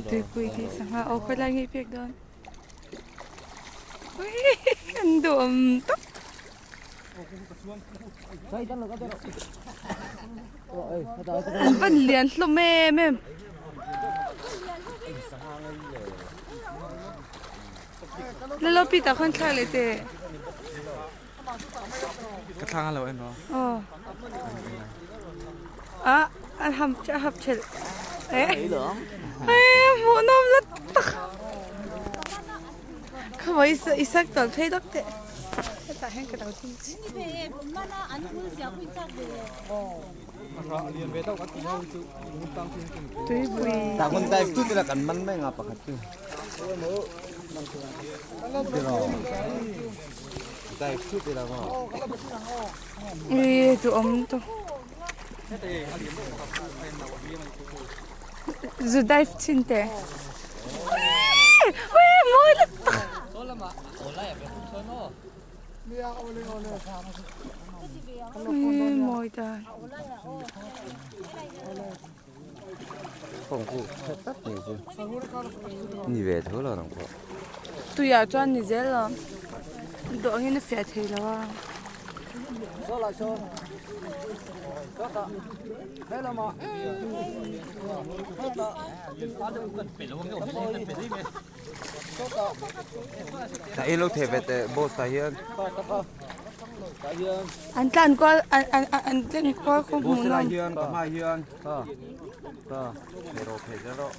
Tuipui khi sangha aw khawilai nge i pek dawn an duhawm tawp. An van lian hlawm em em. Lalopi tah khuan thlak leh teh. Ka thlang a lo en maw? Aw. A a ham a hap thelh. Eh. Eh hmuh nawm la tak. Khaw i i sak tawlh phei dawk teh. Hetah hian ka lo ding chi. Tuipui. Takun type tu tila kan man mai nga pakhat chu. Ui tu awm tu. Zu dive chin te. Ui ui mawi lutuk. Ui mawi dan. Ni ve tho lo nang pawh. Tuiah chuan ni zel lo. Dawh angin a fiah thei lo a. Ta i lo thei ve teh boss tah hian. An tlan kual an an an tlan kual khaw hmuh Boss lai nawm. hian ka hmai hian ta ta phei rawh phei zel rawh.